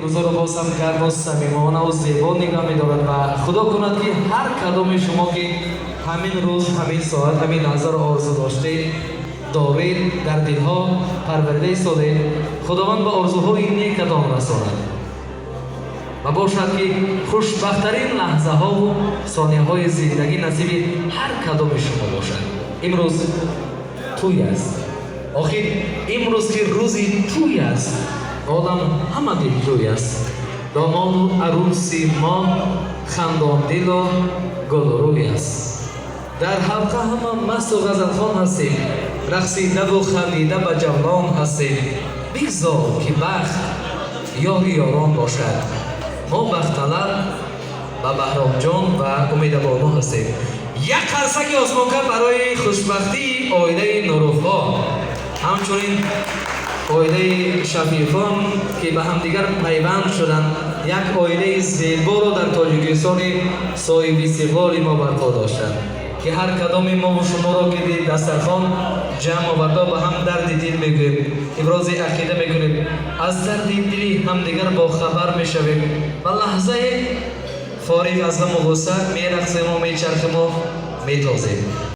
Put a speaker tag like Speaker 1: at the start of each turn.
Speaker 1: Рӯзаро боз ҳам гарму самимонаву зебо нигоҳ медорад ва Худо кунад, ки ҳар кадоми шумо, ки ҳамин рӯз, ҳамин соат, ҳамин лаҳзаро орзу доштед, доред, дар дилҳо парварида истодед, Худованд ба орзуҳои некатон расонад ва бошад, ки хушбахттарин лаҳзаҳову сонияҳои зиндагӣ насиби ҳар кадоми шумо бошад. Имрӯз тӯй аст. Охир имрӯз ки рӯзи тӯй аст, олам ҳама дилҷӯй аст. Домоду арӯси мо хандондилу гулрӯй аст. Дар ҳалқа ҳама масту ғазалхон ҳастем, рақсидаву хандида ба ҷавлон ҳастем. Бигзор, ки бахт ёри ёрон бошад. Мо бахтталаб ба Баҳромҷон ва Умедабону ҳастем. Як қарсаки осмонкар барои хушбахтии оилаи Нуруфҳо, ҳамчунин оилаи Шафиқон, ки ба ҳамдигар пайванд шуданд, як оилаи зеборо дар Тоҷикистони соҳибистиқлоли мо барпо доштанд, ки ҳар кадоми мову шуморо гирди дастархон ҷамъ оварда, ба ҳам дарди дил мегӯем, ибрози ақида мекунем, аз дарди дили ҳамдигар бохабар мешавем ва лаҳзае фориғ аз ғаму ғусса мерақсему мечархему метозем.